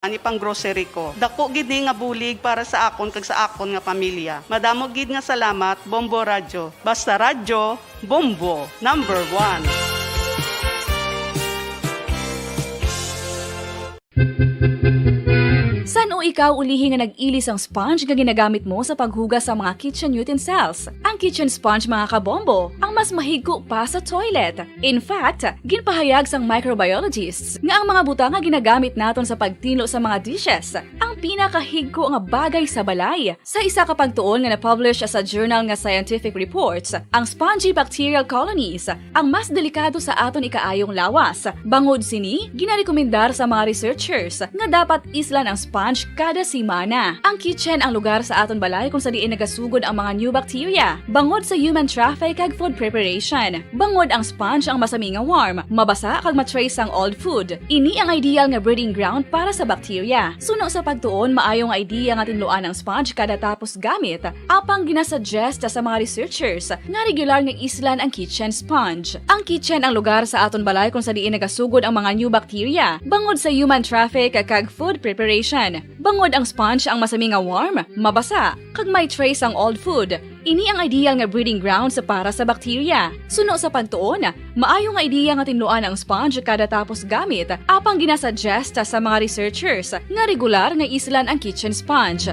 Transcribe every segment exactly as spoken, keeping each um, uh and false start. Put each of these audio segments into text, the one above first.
ani pang grocery ko. Dako gid ni nga bulig para sa akon kag sa akon nga pamilya. Madamo gid nga salamat, Bombo Radyo. Basta Radyo, Bombo, number one. San-o ikaw ulihi nga nag-ili sang sponge nga ginagamit mo sa paghugas sa mga kitchen utensils? Ang kitchen sponge, mga kabombo, ang mas mahigko pa sa toilet. In fact, ginpahayag sang microbiologists nga ang mga butang nga ginagamit naton sa pagtinlo sa mga dishes ang pinakahigko nga bagay sa balay. Sa isa ka pagtuon nga na-publish sa journal nga Scientific Reports, ang spongy bacterial colonies ang mas delikado sa aton ikaayong lawas. Bangod sini, ginarekomendar sa mga researchers nga dapat islan ang sponge kada semana. Ang kitchen ang lugar sa aton balay kung sa diin nagasugod ang mga new bacteria. Bangod sa human traffic kag food preparation, bangod ang sponge ang masami nga warm, mabasa kag ma-trace ang old food. Ini ang ideal nga breeding ground para sa bacteria. Suno sa pagtuon, maayo nga idea nga tinluan ang sponge kada tapos gamit. Apang ginasuggest sa mga researchers nga regular nga islan ang kitchen sponge. Ang kitchen ang lugar sa aton balay kung sa diin nagasugod ang mga new bacteria, bangod sa human traffic kag food preparation. Bangod ang sponge ang masami nga warm, mabasa, kag may trace ang old food. Ini ang ideal nga breeding grounds para sa bacteria. Suno sa pagtuon, maayo nga idea nga tinluan ang sponge kada tapos gamit, apang ginasuggest sa mga researchers nga regular nga islan ang kitchen sponge.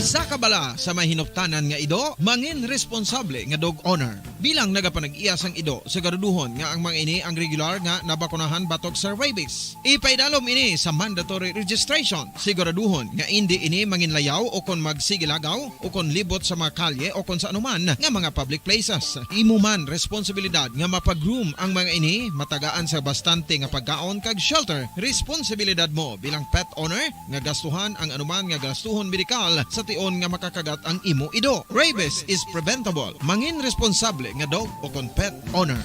Isa ka bala sa may hinuptanan nga ido, mangin responsable nga dog owner. Bilang nagapanag-iya sang ido, siguraduhon nga ang mga ini ang regular nga nabakunahan batok sa rabies. Ipaidalom ini sa mandatory registration. Siguraduhon nga indi ini manginlayaw o kon magsigilagaw o kon libot sa mga kalye o kon sa anuman nga mga public places. Imo man responsibilidad nga mapag-groom ang mga ini, matagaan sa bastante nga pagkaon kag shelter. Responsibilidad mo bilang pet owner nga gastuhan ang anuman nga gastuhon medikal sa tion nga makakagat ang imo ido. Rabies is preventable. Mangin responsable nga dog o kon pet owner.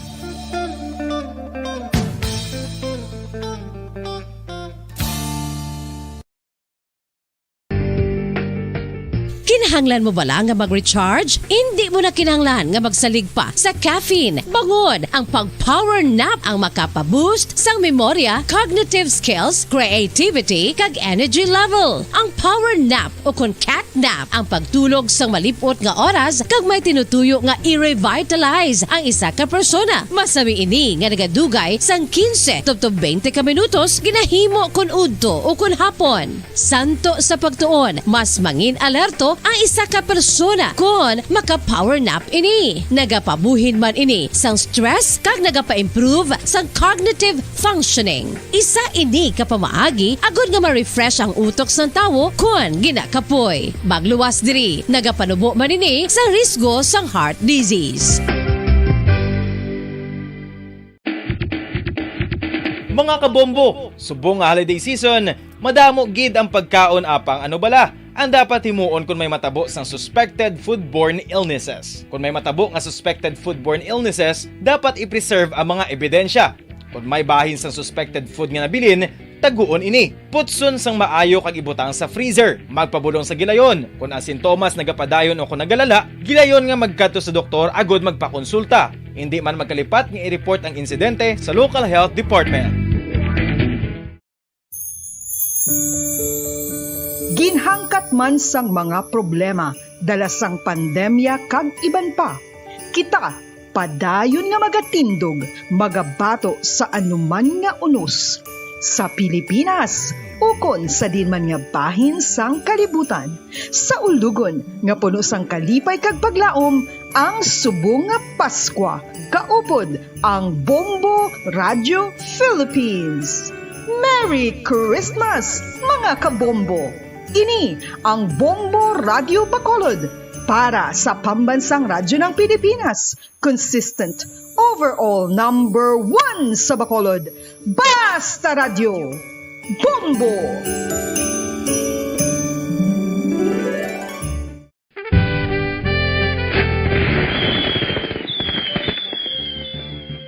Kinahanglan mo bala nga mag-recharge? Indi mo na kinahanglan nga magsalig pa sa caffeine. Bangod ang pag-power nap ang makapa-boost sang memorya, cognitive skills, creativity, kag energy level. Ang power nap o kon cat nap ang pagtulog sang malip-ot nga oras kag may tinutuyo nga i-revitalize ang isa ka persona. Masami ini nga nagadugay sang quince tubtob twenty ka minutos ginahimo kon udto o kon hapon. Santo sa pagtuon, mas mangin-alerto ang isa ka persona kon maka-power nap ini. Nagapabuhin man ini sang stress kag nagapa-improve sang cognitive functioning. Isa ini ka pamaagi agod nga ma-refresh ang utok sang tawo kon ginakapoy. Magluwas diri, nagapanubo man ini sa risgo sang heart disease. Mga kabombo, subong nga holiday season, madamo gid ang pagkaon apang ano bala ang dapat himuon kon may matabo sang suspected foodborne illnesses. Kon may matabo nga suspected foodborne illnesses, dapat i-preserve ang mga ebidensya. Kon may bahin sang suspected food nga nabilin, taguon ini. Putson sang maayo kag ibutang sa freezer. Magpabulong sa gilayon. Kon ang sintomas nagapadayon o kon nagalala, gilayon nga magkadto sa doktor agud magpakonsulta. Indi man magkalipat nga i-report ang insidente sa local health department. Ginhangkat man sang mga problema dala sang pandemya kag iban pa, kita padayon nga magatindog, magabato sa anuman nga unos, sa Pilipinas ukon sa diin man nga bahin sang kalibutan. Sa ulugon nga puno sang kalipay kag paglaom, ang subong nga Paskwa, kaupod ang Bombo Radio Philippines. Merry Christmas, mga kabombo! Ini ang Bombo Radio Bacolod para sa Pambansang Radyo ng Pilipinas, consistent, overall number one sa Bacolod. Basta Radyo, Bombo!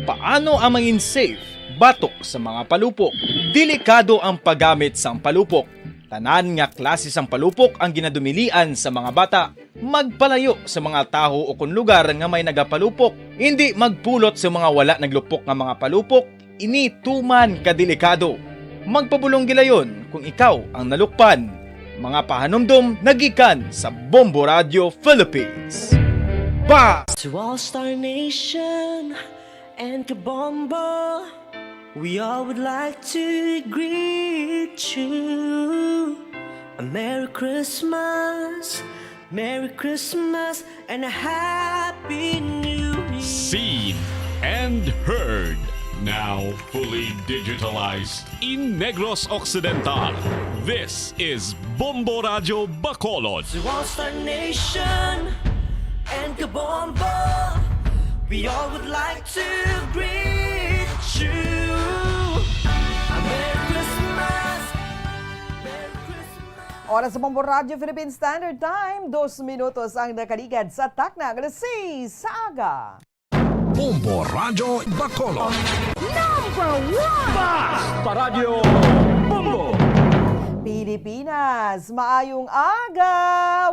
Paano ang mangin safe batok sa mga palupok? Delikado ang paggamit sang palupok. Tanan nga klase sang palupok ang ginadumilian sa mga bata. Magpalayo sa mga tawo o kon lugar nga may nagapalupok. Indi magpulot sa mga wala naglupok nga mga palupok. Ini tuman ka delikado. Magpabulong gilayon kung ikaw ang nalukpan. Mga pahanumdom nagikan sa Bombo Radio Philippines. Ba! To All Star Nation and Kabombo, we all would like to greet you a Merry Christmas, Merry Christmas, and a Happy New Year. Seen and heard, now fully digitalized in Negros Occidental. This is Bombo Radyo Bacolod. To All Star Nation and Kabombo, we all would like to greet you a Merry Christmas, Merry Christmas. Oras sa Bombo Radyo Philippine Standard Time, dos minutos ang nakaligad sa takna nga alas seis sa aga. Bombo Radyo Bacolod. Number one! Basta Radyo Bombo! Pilipinas, maayong aga!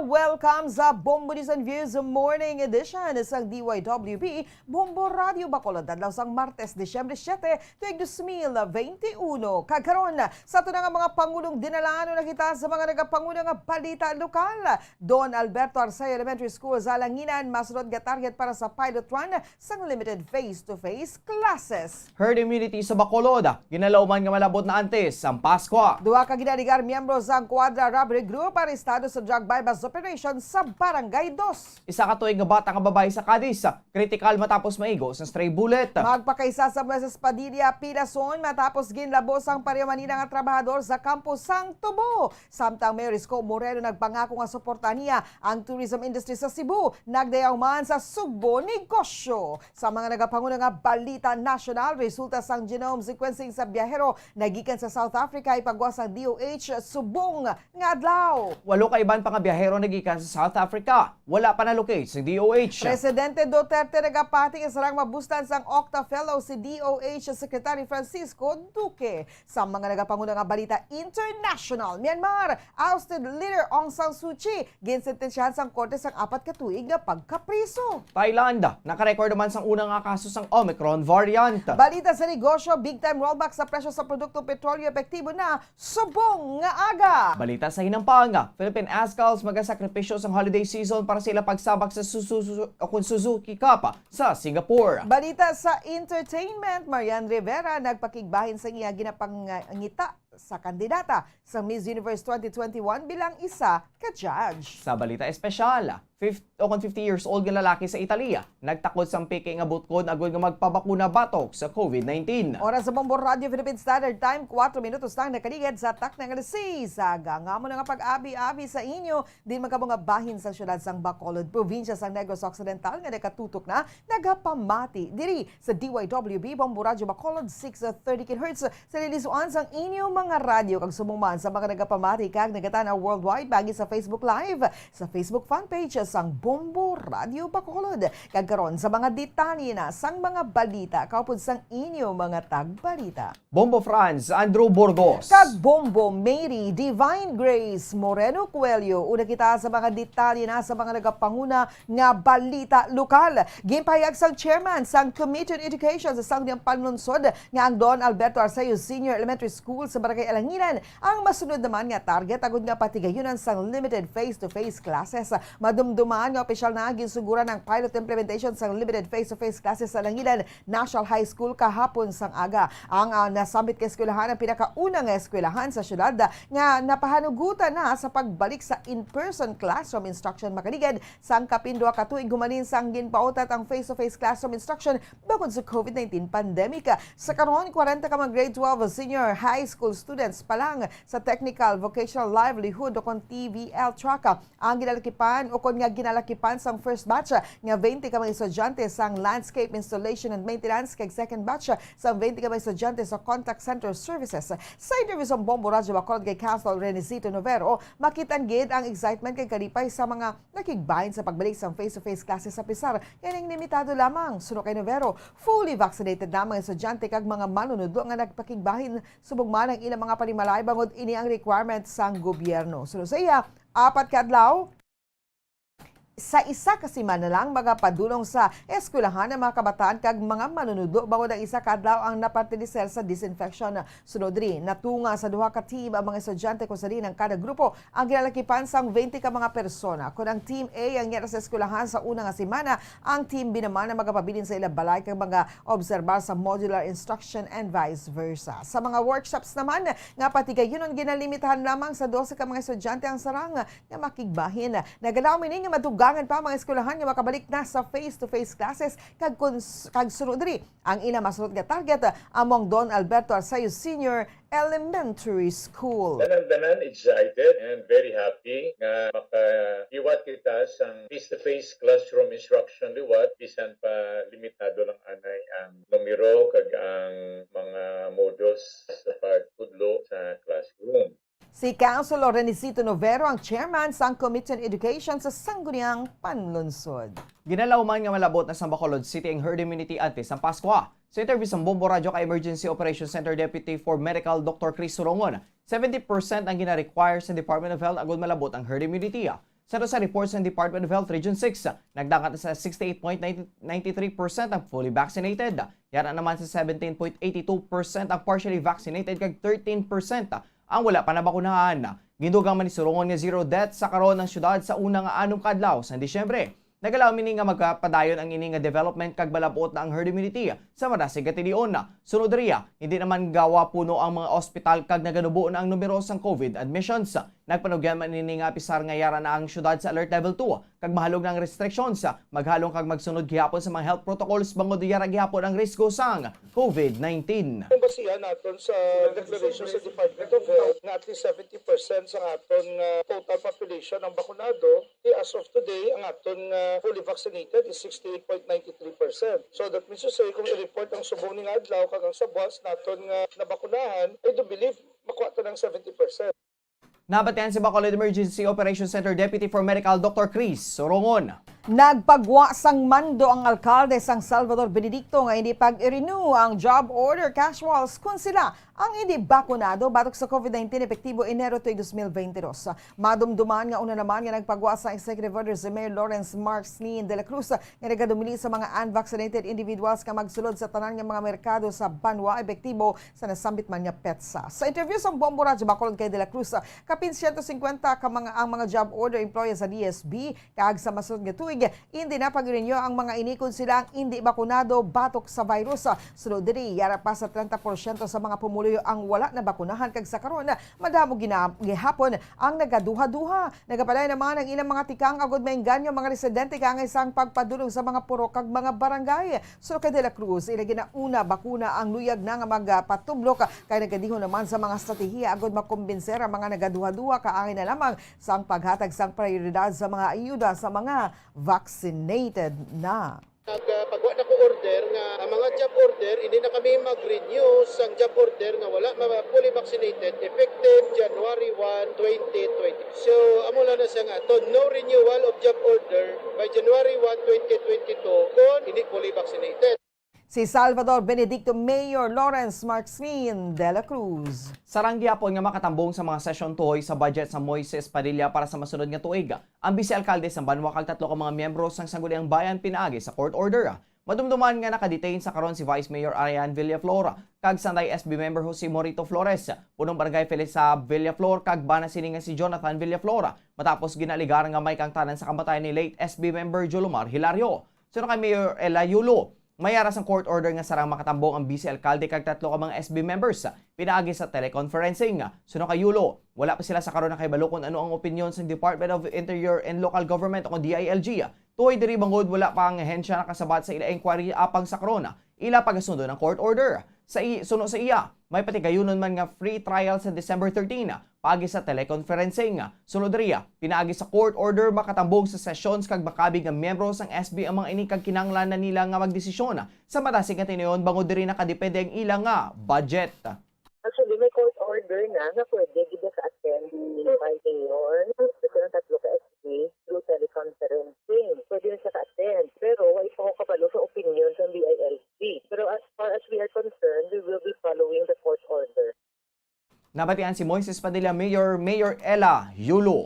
Welcome sa Bombo News and Views Morning Edition sa D Y W P Bombo Radyo Bacolod, adlaw sang Martes, Disyembre siete, tuig dos mil veintiuno. Kag karon, sa ato na nga mga pangulong dinalanon na kita sa mga nagapanguna nga balita lokal. Don Alberto Arceo Elementary School sa Langinan, masunod nga target para sa pilot run sang limited face-to-face classes. Herd immunity sa Bacolod, ginalauman nga malabot na antes ang Paskwa. Duha ka ginaligar miyembro sang Quadra Robbery Group arestado sa drug buy-bust operation sa Barangay Dos. Isa ka tuig nga bata nga babayi sa Cadiz, kritikal matapos maigo sa stray bullet. Magpakaisa sa Bueses Padilla, Pilason, matapos ginlabo sang Pareho Manila nga trabahador sa kampo sang tubo. Samtang Mayor Isko Moreno nagpangako nga suportahan niya ang tourism industry sa Cebu, nagdayaw man sa Sugbo negosyo. Sa mga nagapanguna nga balita nasyonal, resulta sang genome sequencing sa biyahero nagikan sa South Africa ipagwa sang D O H subong nga adlaw. Walo ka iban pa nga biyahero nagikan sa South Africa wala pa na-locate sang D O H. Presidente Duterte nagapati nga sarang mabustan sang Octa Fellow si D O H Secretary Francisco Duque. Sa mga nagapanguna nga balita international, Myanmar, ousted leader Aung San Suu Kyi ginsentensyahan sang korte sang apat ka tuig nga pagkapriso. Thailand, nakarecord naman sang una nga kaso sang Omicron variant. Balita sa negosyo, big time rollback sa presyo sa produktong petrolyo epektibo na subong nga aga. Balita sa hinampang, Philippine Ascals magasakripisyo sang holiday season para sa ila pagsabak sa Suzu-, o kung Suzuki Cup sa Singapore. Balita sa entertainment, Marian Rivera nagpakigbahin sa iya ginapangita sa kandidata sa Miss Universe twenty twenty-one bilang isa ka judge. Sa balita espesyal, fifty, o kon fifty years old nga lalaki sa Italia nagtakod sang peke nga butkon agod nga magpabakuna batok sa COVID nineteen. Oras sa Bombo Radio Philippine Standard Time, kuwatro minutos lang nakaligad sa takna nga alas seis. Sa aga, nga mo na nga pag-abi-abi sa inyo, din man kamo nga bahin sa siyudad sang Bacolod, probinsya sang Negros Occidental nga nakatutok na, nagapamati diri sa D Y W B Bombo Radyo Bacolod, six thirty kilohertz, sa lilisuan sang inyo mga radyo, kag subong man sa mga nagapamati kag nagatanaw worldwide bahin sa Facebook Live, sa Facebook fan page sang Bombo Radyo Bacolod. Kag karon sa mga detalye na sang mga balita kaupod sang inyo mga tagbalita. Bombo Franz, Andrew Burgos. Kag Bombo Mary Divine Grace Moreno Coelho. Una kita sa mga detalye na sa mga nagapanguna nga balita lokal. Ginpahayag sang chairman sang Committee on Education sa Sangguniang Panlungsod nga ang Don Alberto Arceo Senior Elementary School sa Barangay Alanginan ang masunod naman nga target agud nga patigayunan sang limited face-to-face classes. Madumduman nga opisyal na ginsuguran ang pilot implementation sang limited face-to-face classes sa Alanginan National High School kahapon sang aga. Ang, ah, nasambit nga eskwelahan ang pinakauna nga eskwelahan sa syudad, ah, nga napahanugutan na sa pagbalik sa in-person classroom instruction makaligad sang kapin duha ka tuig humanin sang ginpautat ang face-to-face classroom instruction bangod sa COVID nineteen pandemic. Sa karon, kwarenta ka mga grade twelve senior high school students pa lang sa Technical Vocational Livelihood o kon T V L track ang ginalakipan o kon nga ginalakipan sang first batch nga twenty ka mga estudyante sang Landscape Installation and Maintenance kag second batch sang twenty ka mga estudyante sa Contact Center Services. Sa interview sa Bombo Radyo Bacolod kay Councilor Renecito Novero, makit-an gid ang excitement kag kalipay sa mga nakigbahin sa pagbalik sang face-to-face classes sa pisar kay ning limitado lamang. Suno kay Novero, fully vaccinated na mga estudyante kag mga manunudlo nga nagpakigbahin, subong man ang ilang mga panimalay bangod ini ang requirement sang gobyerno. Suno sa iya, apat ka adlaw Sa isa ka semana lang, magapadulong sa eskwelahan ang mga kabataan kag mga manunudlo bangod ang isa ka adlaw ang napatilisel sa disinfection. Sunod diri, natunga sa duha ka team ang mga estudyante kung sa diin ang kada grupo ang ginalakipan sang twenty ka mga persona. Kon ang Team A ang yara sa eskwelahan sa una nga semana, ang Team B naman ang magapabilin sa ila balay kag mag-obserbar sa modular instruction and vice versa. Sa mga workshops naman nga patigayunon, ginalimitahan lamang sa dose ka mga estudyante ang sarang nga makigbahin. Nagalaom ini nga madugangan pa ang mga eskwelahan nga makabalik na sa face-to-face classes kag kun-, kag sunod diri ang ila masunod nga target, amo ang Don Alberto Arceo Senior Elementary School. Tanan-tanan excited and very happy nga makahiwat kita sang face-to-face classroom instruction liwat, bisan pa limitado lang anay ang numero kag ang mga modules sa pagtudlo sa classroom. Si Councilor Renicito Novero ang chairman sang Committee on Education sa Sangguniang Panlungsod. Ginalauman nga malabot na sa Bacolod City ang herd immunity antes sang Paskwa. Sa interview sa Bombo Radyo kay Emergency Operations Center Deputy for Medical Doctor Chris Surongon, seventy percent ang gina-require sa Department of Health agud malabot ang herd immunity. Sa sa report sa Department of Health Region six, nagdagat sa sixty-eight point nine three percent ang fully vaccinated. Yara naman sa seventeen point eight two percent ang partially vaccinated kag thirteen percent ang wala pa nabakunahan. Gindugang man ni Surongon nga zero death sa karon ang syudad sa una nga anom ka adlaw sang Disyembre. Nagalaom ini nga magapadayon ang ini nga development kag malab-ot na ang herd immunity sa madasig nga tilion. Sunod riya, hindi naman gawa puno ang mga ospital kag naganubo na ang numero sang COVID admissions. Nagpanugyan man ini nga apisar nga yara na ang syudad sa Alert Level two kag mahalog na ang restrictions. Maghalong kag magsunod gihapon sa mga health protocols bangod yara gihapon ang risgo sang COVID nineteen. Kung basihan naton sa declaration sa Department of Health nga at least seventy percent sa aton nga total population ang bakunado, eh, as of today, ang aton nga fully vaccinated is sixty-eight point nine three percent. So that means to say, kung i-report ang subong ning adlaw kag ang sa buwas naton nga nabakunahan, I do believe makuha ta ng seventy percent. Nabatian si Bacolod Emergency Operations Center Deputy for Medical Doctor Chris Sorongon. Nagpagwa sang mando ang alkalde sang Salvador Benedicto nga hindi pag-i-renew ang job order casuals kung sila ang hindi bakunado batok sa COVID nineteen epektibo Enero tuig dos mil bente dos. Madumduman nga una naman nga nagpagwa sang executive order si Mayor Lawrence Mark Snin de la Cruz nga nagadumili sa mga unvaccinated individuals nga magsulod sa tanan nga mga merkado sa banwa epektibo sa nasambit man nga petsa. Sa interview sa Bombo Radyo Bacolod kay De La Cruz, kapin siyento singkwenta ka mga, ang mga job order employees sa D S B, kag sa masunod nga tuig, hindi na pag-renew ang mga ini kon sila ang hindi bakunado batok sa virus. Sunod diri, yara pa sa trenta porsyento sa mga pumuluyo ang wala na bakunahan kag sa karon, madamo gina-, gihapon ang nagaduha-duha. Nagapadayon naman ang ilang mga tikang agod maengganyo ang mga residente kaangay sang pagpadulong sa mga purok kag mga barangay. Suno kay De La Cruz, ila ginauna bakuna ang luyag na nga magpatublok, kay nagadihon naman sa mga estratehiya agod makumbinser ang mga nagaduha-duha kaangay na lamang sang paghatag sang prioridad sa mga ayuda sa mga vaccinated na. Nagpagwa na ko order nga ang mga job order, hindi na kami mag-renew sang job order nga wala ma-, fully vaccinated, effective January one, twenty twenty. So, amo lang na siya nga ato, no renewal of job order by January one, twenty twenty-two kung hindi fully vaccinated. Si Salvador Benedicto Mayor Lawrence Mark Snin de la Cruz. Sarang gihapon nga makatambong sa mga sesyon tuhoy sa budget sa Moises Padilla para sa masunod nga tuig ang Vice Alkalde sang banwa kag tatlo ka mga miyembro sang Sangguniang Bayan pinaagi sa court order. Madumduman nga naka-detain sa karon si Vice Mayor Arian Villaflor kag Sanday S B member Jose Morito Flores, punong barangay Felisa Villaflor kag bana sini nga si Jonathan Villaflor, matapos ginaaligar nga may kaangtanan sa kamatayan ni late S B member Jolomar Hilario. Suno kay Mayor Ella Yulo, may ara sang court order nga sarang makatambong ang Vice Alkalde kag tatlo ka mga S B members pinaagi sa teleconferencing. Suno kay Yulo, wala pa sila sa karon nakahibalo kung ano ang opinyon sa Department of Interior and Local Government o D I L G. Tuhoy diri bangod wala pa ang ahensya nakasabat sa ila inquiry apang sa karon ila pagasundon ang court order. Sa i-, suno sa iya, may patigayunon man nga free trial sa December thirteen, paagi sa teleconferencing. Sunod riya, pinaagi sa court order, makatambong sa sessions kag makabig nga miyembro sang S B ang mga ini kag kinahanglan na nila nga magdesisyon sa madasig nga tinion bangod diri nakadepende ang ila nga budget. Actually, may court order na nga pwede gid ka-attend by mayor, kasi ang tatlo ka S B through teleconferencing. Pwede na siya ka-attend, pero wala pa ko kabalo sa opinion sa D I L G. Pero as far as we are concerned, we will be following the court order. Nabatian si Moises Padilla Mayor, Mayor Ella Yulo.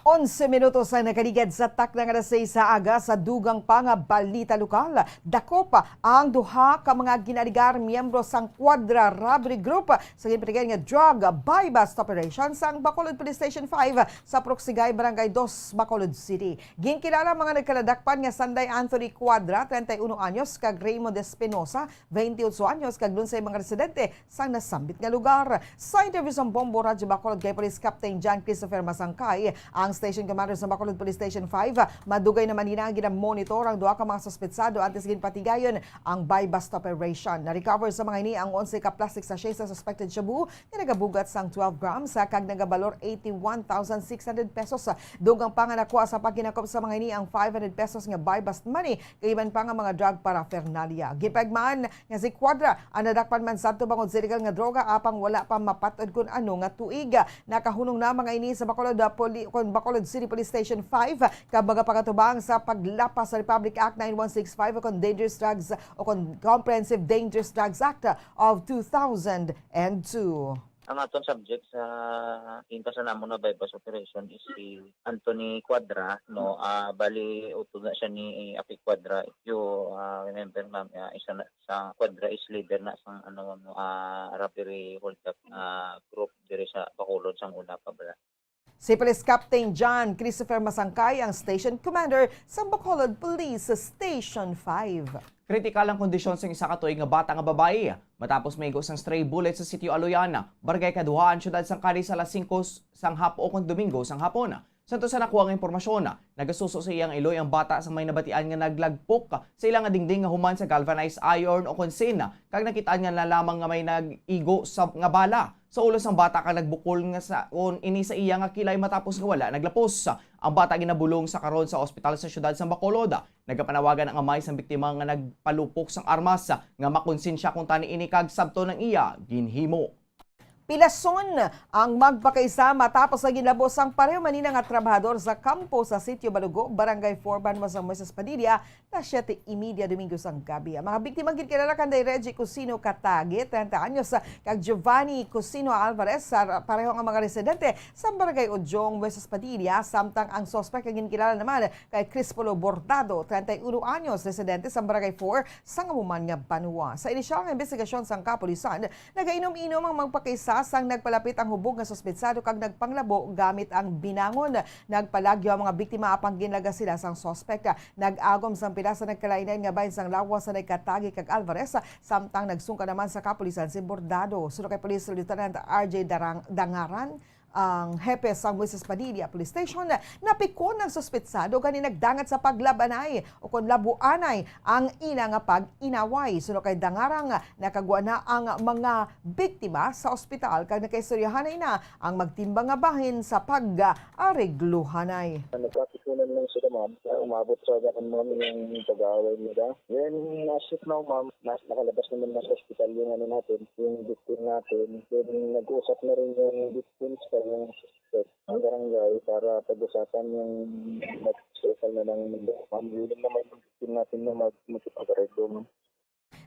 Onse minutos ang nakaligad sa takna nga alas sais sa aga. Sa dugang pa nga balita lokal, dakop ang duha ka mga ginaligar miyembro sang Quadra Robbery Group sa ginpatigayon nga drug buy-bust operation sang Bacolod Police Station five sa Proksigay, Barangay Dos, Bacolod City. Ginkilala ang mga nagkaladakpan nga sanday Anthony Quadra, treinta y uno anyos, kag Raymond Espinosa, veintiocho anyos, kag lunsay mga residente sang nasambit nga lugar. Sa interview sang Bombo Radyo Bacolod kay Police Captain John Christopher Masangkay, ang Station Commander sa Bacolod Police Station five, madugay naman nila nga ginamonitor ang duha ka mga suspetsado antes ginpatigayon ang buy-bust operation. Na-recover sa mga ini ang onse ka plastic sachet sa suspected shabu nga nagabugat sang twelve grams, ah, kag nagabalor eighty-one thousand six hundred pesos. Dugang pa nga nakuha sa paghinakop sa mga ini ang five hundred pesos nga buy-bust money, kag iban pa nga mga drug paraphernalia. Gipahibaloan nga si Quadra ang nadakpan man sadto bangod sa illegal nga droga, apang wala pa mapat-od kon ano nga tuig. Nakahunong na mga ini sa Bacolod, ah, Poli-, kon Bacolod City Police Station five, kag magapangatubang sa paglapas sa Republic Act nine one six five o kon Dangerous Drugs o kon Comprehensive Dangerous Drugs Act of two thousand and two. Ang aton subject sa gintasan namon nga buy-bust operation is si Anthony Quadra, no? Ah, bali, utod na siya ni Api Quadra. If you, ah, remember, ma'am, ah, isa na sa Quadra is leader na sang, ano, no, ah, robbery hold-up, ah, group diri sa Bacolod sang una pa bala. Si Police Captain John Christopher Masangkay ang Station Commander sa Bacolod Police Station five. Kritikal ang kondisyon sang isa ka tuig nga bata nga babayi matapos maigo sang stray bullet sa Sitio Aloyan, Barangay Kaduhaan, Siyudad sang Cadiz, alas singko sang hap-, o kon Domingo sang hapon. Sa nakuha nga impormasyon, nagasuso sa iyang iloy ang bata sang may nabatian nga naglagpok sa ila nga dingding nga human sa galvanized iron o kon sin, kag nakit-an nga na lamang nga may nag-igo sa, nga bala sa ulo sang bata kag nagbukol nga sa, kon ini sa iya nga kilay matapos nga wala naglapos. Ang bata ginabulong sa karon sa ospital sa siyudad sang Bacolod. Nagapanawagan ang amay sang biktima nga nagpalupok sang armas nga makonsensya kung tani ini kag sabton ang iya ginhimo. Pilason ang magpakaisa matapos nga ginlabo sang pareho man nila nga trabahador sa kampo sa Sitio Balugo, Barangay four, banwa sang Moises Padilla, las siete y media Domingo sang gabi. Ang mga biktima ginkilala kanday Reggie Cusino Katagi, treinta anyos, kag Giovanni Cusino Alvarez, sa pareho nga mga residente sa Barangay Ojong, Moises Padilla, samtang ang suspect nga ginkilala naman kay Crispolo Bordado, treinta y uno anyos, residente sa Barangay four sa amo man nga banwa. Sa inisyal nga imbestigasyon sang kapulisan, nagainom-inom ang magpakaisa sang nagpalapit ang hubog nga suspetsado kag nagpanglabo gamit ang binangon. Nagpalagyo ang mga biktima apang ginlaga sila sang suspek. Nag-agom sang pila sa nagkalain-lain nga bahin sang lawas sa Katagi kag Alvarez, samtang nagsungka naman sa kapulisan si Bordado. Suno kay Police Lieutenant R J Darang-, Dangaran, ang hepe sang Moises Padilla Police Station, napikon ang suspetsado gani nagdangat sa paglabanay o kon labuanay ang ila nga pag-inaway. Suno kay Dangarang, nakagwa na ang mga biktima sa ospital kag nakaistoryahanay na ang magtimbang nga bahin sa pag-aregluhanay. Nagkapikunan lang sila, ma'am. Kaya umabot sa akin, ma'am, yung pag-aaway nila. Then, as of now, ma'am, nas-, nakalabas naman na sa ospital yung ano natin, yung victim natin. Then, nag-usap na rin yung victim sa yung suspect sa barangay para pag-usapan yung nag-settle na ng mundo. Ma'am, willing naman yung victim natin na mag-, makipag-areglo, ma'am.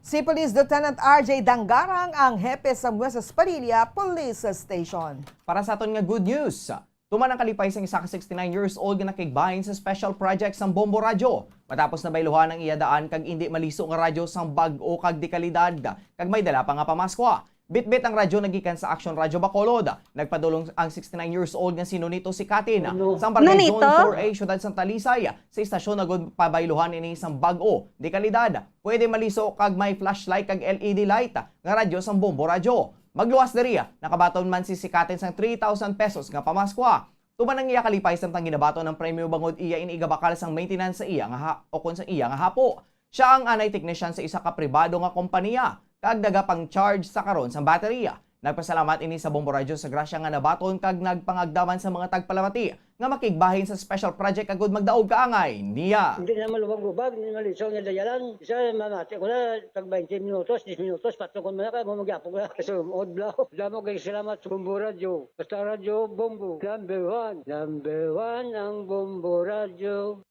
Si Police Lieutenant R J Dangarang ang hepe sa Moises Padilla Police Station. Para sa aton nga good news, tuman ang kalipay sang isa ka sixty-nine years old nga nakigbahin sa special project sang Bombo Radyo matapos nabayluhan ang iya daan kag indi maliso nga radyo sang bag-o kag dekalidad kag may dala pa nga pamaskwa. Bitbit ang radyo nagikan sa Action Radyo Bacolod. Nagpadulong ang sixty-nine years old nga si Nonito Sikatin sang Barangay Nonito. Zone four A, Siyudad sang Talisay, sa istasyon agud pabayluhan ini sang bag-o, dekalidad, pwede maliso kag may flashlight kag L E D light nga radyo sang Bombo Radyo. Magluwas diri, nakabaton man si Sikatin sang three thousand pesos nga pamaskwa. Tuman ang iya kalipay samtang ginabaton ang premyo bangod iya ini igabakal sang maintenance sa iya nga ha-, o kon sa iya nga hapo. Siya ang anay technician sa isa ka pribado nga kompanya kag nagapang-charge sa karon sang battery. Nagpasalamat ini sa Bombo Radyo sa grasya nga nabaton kag nagpangagdaman sa mga tagpalamati nga makigbahin sa special project agud magdaog kaangay niya. Hindi na malubag-lubag, hindi maliso nga dayalan. Isa, mamati ko na, tag twenty minutos, diyes minutos, patro ko na ka, mo magyapog na. Kasi maudlaw. Damo kay salamat sa Bombo Radyo. Basta Radyo Bombo, number one. Number one ang Bombo Radyo.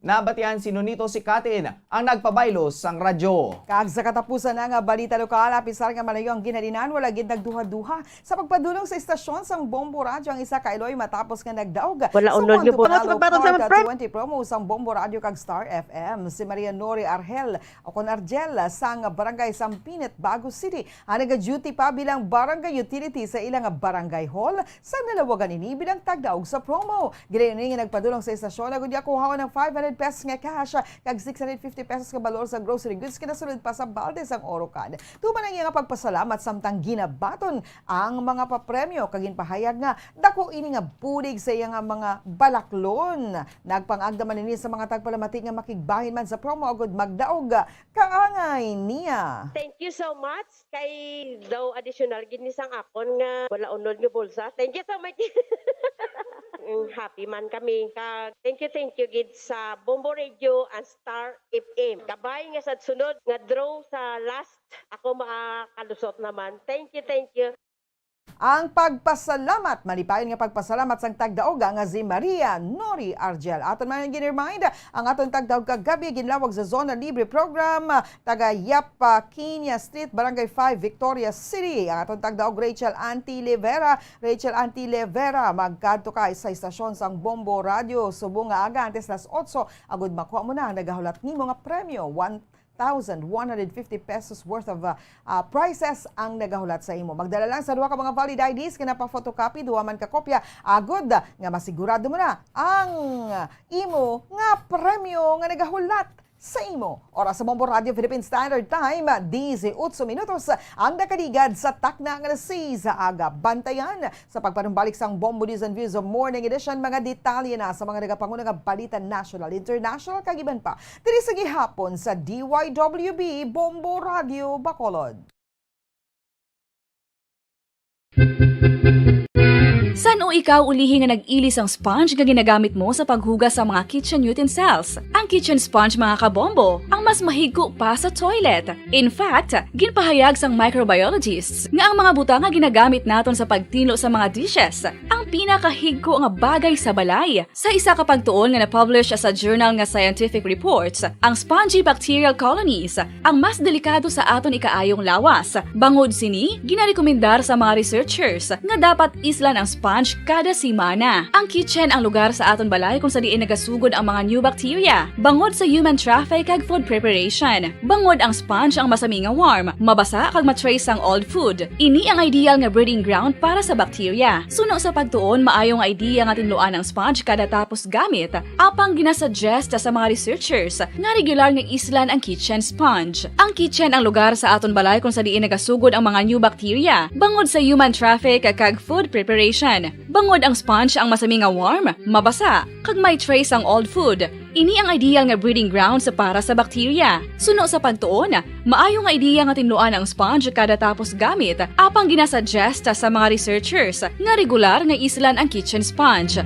Nabatian si Nonito Sicatin ang nagpabaylo sang radyo. Kag sa katapusan na nga balita lokal, apisar nga malayo ang ginhalinan, wala gid nagduha-duha sa pagpadulong sa istasyon sang Bombo Radyo ang isa ka Iloy matapos nga nagdaog Wala sa unod Juan nga buwan. Tupanalo Ano sa pagbaton sa Park, mga friend? Twenty promo sang Bombo Radyo kag Star F M. Si Maria Nori Argel, o kon Argel, sang Barangay Sampinit, Bago City, ang naga-duty pa bilang barangay utility sa ila nga barangay hall sa nalawagan ini bilang tagdaog sa promo. Ginayon ni nga nagpadulong sa istasyon, agud nga kuhaon ang five hundred pesos nga cash kag six hundred fifty pesos nga balor sa grocery goods kinasulod pa sa balde sang Orocan. Tuman ang iya nga pagpasalamat samtang ginabaton ang mga papremyo kag ginpahayag nga dako ini nga bulig sa iya nga mga balaklon. Nagpangagda man ini sa mga tagpalamati nga makigbahin man sa promo agud magdaog kaangay niya. Thank you so much. Kay daw additional gid ni sang akon nga wala unod nga bulsa. Thank you so much. Mm, happy man kami. Kag thank you, thank you gid sa Bombo Radio and Star F M. Kabay nga sa sunod nga draw sa last, ako makakalusot naman. Thank you, thank you. Ang pagpasalamat, malipayon nga pagpasalamat sang tagdaog nga si Maria Nori Argel. Aton man gin-remind, ang aton tagdaog kagabi ginlawag sa Zona Libre Program, taga Yapa, Kenya Street, Barangay five, Victoria City. Ang aton tagdaog Rachel Antilevera. Rachel Antilevera, magkadto ka sa istasyon sang Bombo Radio subong nga aga antes las otso, agud makuha mo na ang nagahulat nimo nga premyo, one thousand one hundred fifty pesos worth of, uh, uh, prizes ang nagahulat sa imo. Magdala lang sa duha ka mga valid I Ds nga napa-photocopy, duha man ka kopya, agud nga masigurado mo na ang imo nga premyo nga nagahulat sa imo. Oras sa Bombo Radio Philippine Standard Time, dise otso minutos ang nakaligad sa takna nga alas seis sa aga. Bantayan sa pagpanumbalik sang Bombo News and Views of Morning Edition, mga detalye na sa mga nagapanguna nga balita national, international, kag iban pa. Diri sa gihapon sa D Y W B Bombo Radio Bacolod. San-o ikaw ulihi nga nag-ili sang sponge nga ginagamit mo sa paghugas sa mga kitchen utensils? Ang kitchen sponge, mga kabombo, ang mas mahigko pa sa toilet. In fact, ginpahayag sang microbiologists nga ang mga butang nga ginagamit naton sa pagtinlo sa mga dishes ang pinakahigko nga bagay sa balay. Sa isa ka pagtuon nga na-publish sa journal nga Scientific Reports, ang spongy bacterial colonies ang mas delikado sa aton ikaayong lawas. Bangod sini, ginarekomendar sa mga researchers nga dapat islan ang sponge kada semana. Ang kitchen ang lugar sa aton balay kung sa diin nagasugod ang mga new bacteria, bangod sa human traffic kag food preparation. Bangod ang sponge ang masami nga warm, mabasa kag ma-trace ang old food. Ini ang ideal nga breeding ground para sa bacteria. Suno sa pagtuon, maayo nga idea nga tinluan ang sponge kada tapos gamit, apang ginasuggest sa mga researchers nga regular nga islan ang kitchen sponge. Ang kitchen ang lugar sa aton balay kung sa diin nagasugod ang mga new bacteria, bangod sa human traffic kag food preparation. Bangod ang sponge ang masami nga warm, mabasa, kag may trace ang old food. Ini ang ideal nga breeding grounds para sa bacteria. Suno sa pagtuon, maayo nga ideya nga tinluan ang sponge kada tapos gamit, apang ginasuggest sa mga researchers nga regular nga islan ang kitchen sponge.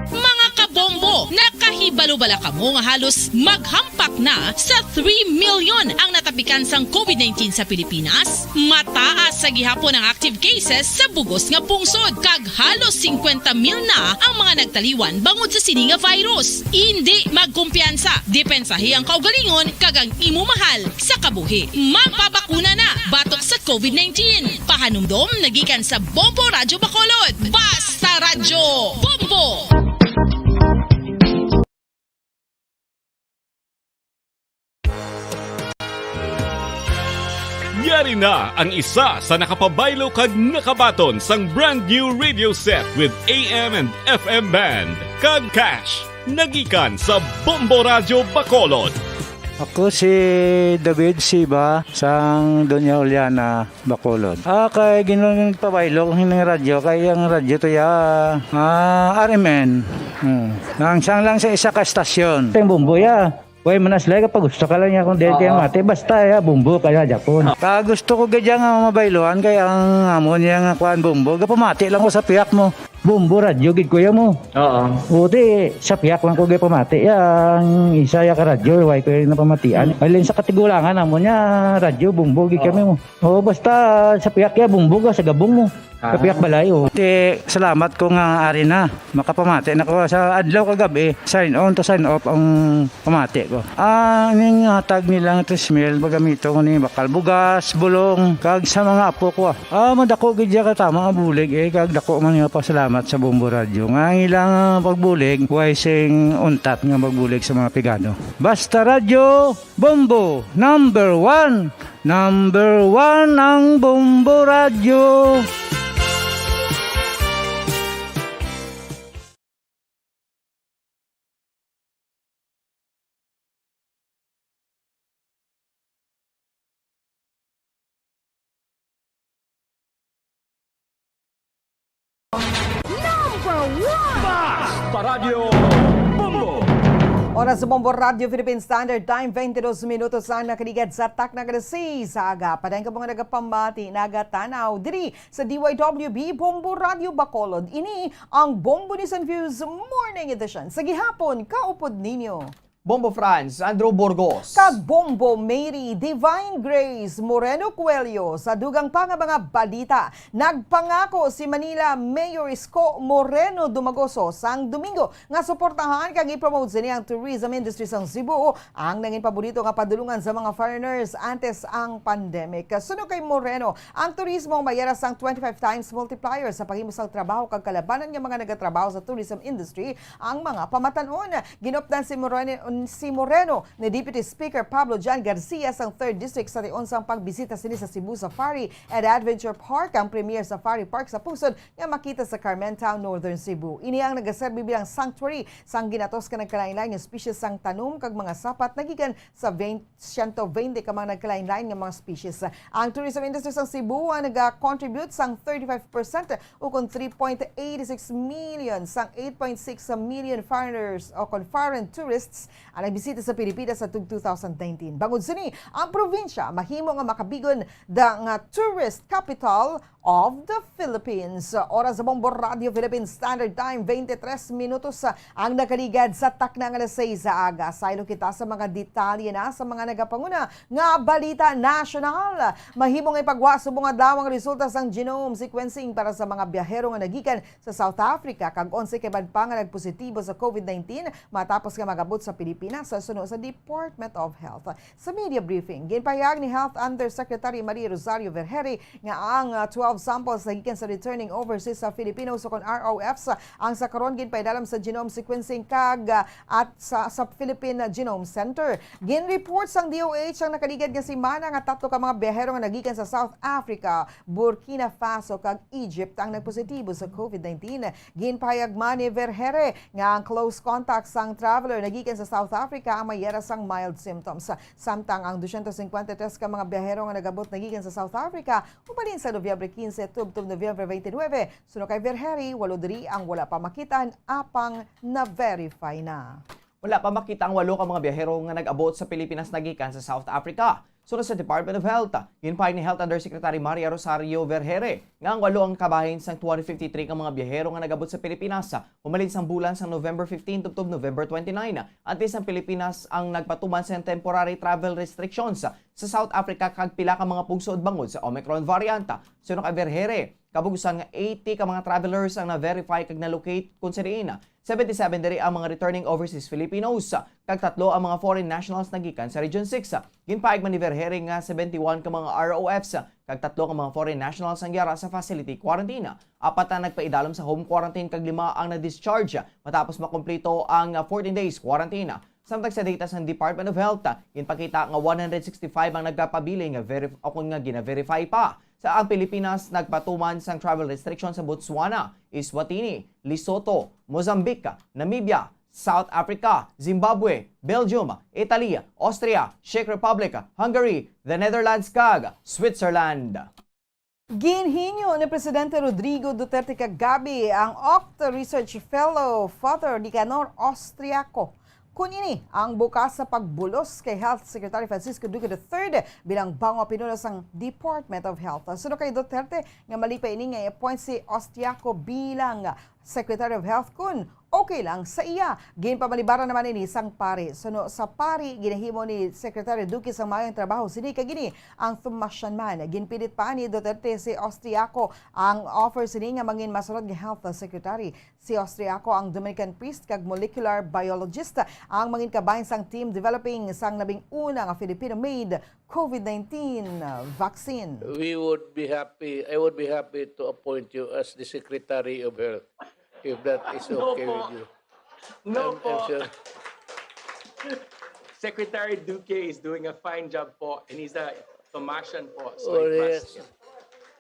Mga kabombo, nakahibalo bala kamo nga halos maghampak na sa three million ang natapikan sang COVID nineteen sa Pilipinas? Mataas sa gihapon ang active cases sa bug-os nga pungsod, kag halos singkwenta mil na ang mga nagtaliwan bangod sa sini nga virus. Indi magkumpiyansa, depensahi ang kaugalingon kag ang imo mahal sa kabuhi. Magpabakuna na batok sa COVID nineteen. Pahanumdom nagikan sa Bombo Radyo Bacolod. Basta Radyo Bombo! Yari na ang isa sa nakapabaylo kag nakabaton sang brand new radio set with A M and F M band kag cash, nagikan sa Bombo Radyo Bacolod. Ako si David Siba sang Doña Juliana, Bacolod. Ah, kay ginpabaylo ko hining radyo, kay ang radyo to ya, ah, R M N. Hmm. Ang sang lang sa isa ka estasyon. Teng Bombo ya. Way man aslay ka pag gusto ka lang niya kung dili Oo. Kaya mati, basta ya, bumbo kaya Japon. Ka gusto ko gadya nga mabayluhan kay ang amo niya nga kuan bumbo, gapamati lang ko sa piyak mo. Bumbo radyo gid kuya mo. Oo. Buti sa piyak lang ko gapamati. Ang isa ya ka radyo, way ko yung napamatian. Ay, sa katigulangan amo niya, radyo, bumbo gid Oo. Kami mo. Oo, basta sa piyak ya, bumbo ka sa gabong mo. Ah. Kapiyak balay, oh. Ti, salamat ko nga ari na. Makapamati na ko sa adlaw kag gabi. Sign on to sign off ang pamati ko. Ah, ning hatag nila nga tres mil, magamito ko ni bakal bugas, bulong, kag sa mga apo ko, ah. Ah, madako gid siya ka tama nga bulig, eh, kag dako man nga pasalamat sa Bombo Radyo. Nga ang ilang, ah, pagbulig, way sing untat nga magbulig sa mga pigado. Basta Radyo, Bombo, number one! Number one ang Bombo Radyo. Number one! Basta Radyo Bombo! Oras sa Bombo Radyo Philippine Standard Time, twenty-two minutos ang nakaligad sa takna nga alas sais sa aga. Padayon kamo nga nagapamati, nagatanaw diri sa D Y W B Bombo Radyo Bacolod. Ini ang Bombo News and Views Morning Edition. Sa gihapon, kaupod ninyo. Bombo Franz, Andrew Burgos. Kag Bombo Mary Divine Grace Moreno Coelho. Sa dugang pa nga mga balita, nagpangako si Manila Mayor Isko Moreno Dumagoso sang Domingo nga suportahan kag i-promote sini ang tourism industry sang Cebu, ang nangin paborito nga padulungan sa mga foreigners antes ang pandemic. Suno kay Moreno, ang turismo may yara sang twenty-five times multiplier sa paghimo sang trabaho kag kalabanan nga mga nagatrabaho sa tourism industry ang mga pamatan-on. Ginupdan si Moreno, si Moreno ni Deputy Speaker Pablo John Garcia sang Third District sa tion sang pagbisita sini sa Cebu Safari and Adventure Park, ang premier safari park sa pungsod nga makita sa Carmen Town, Northern Cebu. Ini ang nagaserbi bilang sanctuary sang ginatos ka nagkalain-lain nga species sang tanom kag mga sapat nagikan sa veinte, siyento veinte ka mga nagkalain-lain nga mga species. Ang tourism industry sang Cebu ang naga-contribute sang thirty-five percent ukon three point eight six million sang eight point six million foreigners o kon foreign tourists ang nagbisita sa Pilipinas sa tuig two thousand nineteen. Bangod sini, ang probinsya mahimo nga makabigon da nga tourist capital of the Philippines. Oras sa Bombo Radio Philippines Standard Time, twenty-three minutos ang nakaligad sa takna nga alas sais sa aga. Saylo kita sa mga detalye na sa mga nagapanguna nga balita nasyonal. Mahimo nga ipagwa subong adlaw ang resulta sang genome sequencing para sa mga biyahero nga nagikan sa South Africa, kag onse ka iban pa nga nagpositibo sa COVID nineteen matapos nga mag-abot sa Pilipinas sa suno sa Department of Health. Sa media briefing, ginpahayag ni Health Undersecretary Maria Rosario Vergeire nga ang, ah, twelve samples nagikan sa returning overseas sa Filipinos o kon R O Fs ang sa karon ginpaidalam sa genome sequencing kag, ah, at sa, sa Philippine Genome Center. Gin-report sang D O H ang nakaligad nga semana nga tatlo ka mga biyahero nga nagikan sa South Africa, Burkina Faso kag Egypt ang nagpositibo sa COVID nineteen. Ginpahayag man ni Vergeire nga ang close contact sang traveler nagikan sa South Africa ang may yara sang mild symptoms. Samtang ang dosyentos singkwenta y tres ka mga biyahero nga nag-abot nagikan sa South Africa, ubalin sa Nobyembre quince tubtob Nobyembre twenty-nine, suno kay Vergeire, walo diri ang wala pa makit-an apang na-verify na. Wala pa makit-an ang walo ka mga biyahero nga nag-abot sa Pilipinas nagikan sa South Africa. Suno sa Department of Health, ginpahayag ni Health Undersecretary Maria Rosario Vergeire nga ang walo ang kabahin sang two hundred fifty-three ka mga biyahero nga nag-abot sa Pilipinas humalin sang bulan sang November fifteen tubtob November twenty-nine. Antes ang Pilipinas ang nagpatuman sang temporary travel restrictions sa South Africa kag pila ka mga pungsod bangod sa Omicron variant. Suno kay Vergeire, kabugusan nga eighty ka mga travelers ang na-verify kag na-locate, kung sa diin seventy-seven diri ang mga returning overseas Filipinos, kag tatlo ang mga foreign nationals nagikan sa Region six. Ginpahayag man ni Vergeire nga seventy-one ka mga R O Fs kag tatlo ka mga foreign nationals ang yara sa facility quarantine. Apat ang nagpaidalom sa home quarantine kag lima ang na-discharge matapos makumpleto ang fourteen days quarantine. Samtang sa data sang Department of Health, ginpakita nga one hundred sixty-five ang nagapabilin nga verif-, o kon nga gina-verify pa. Sa ang Pilipinas, nagpatuman sang travel restriction sa Botswana, Eswatini, Lesotho, Mozambique, Namibia, South Africa, Zimbabwe, Belgium, Italy, Austria, Czech Republic, Hungary, the Netherlands, kag Switzerland. Ginhingyo ni Presidente Rodrigo Duterte kagabi ang Octa Research Fellow Father Nicanor Austriaco Kun ini ang bukas sa pagbulos kay Health Secretary Francisco Duque the third bilang bag-o nga pinuno sang Department of Health. Suno kay Duterte nga malipay ini nga i-appoint si Austriaco bilang Secretary of Health kun okay lang sa iya. Ginpamalibaran naman ini sang pari. Suno sa pari, ginahimo ni Secretary Duque sang maayong trabaho sini kag ini ang tumasyan man. Ginpilit pa ni Duterte si Austriaco ang offer sini nga mangin masunod nga Health Secretary. Si Austriaco ang Dominican priest kag molecular biologist ang mangin kabahin sang team developing sang labing una nga Filipino-made COVID nineteen vaccine. We would be happy, I would be happy to appoint you as the Secretary of Health, if that is No okay po. with you. No I'm, I'm po. sure. Secretary Duque is doing a fine job po, and he's a Tomasian po. So Well, I he trust has, him.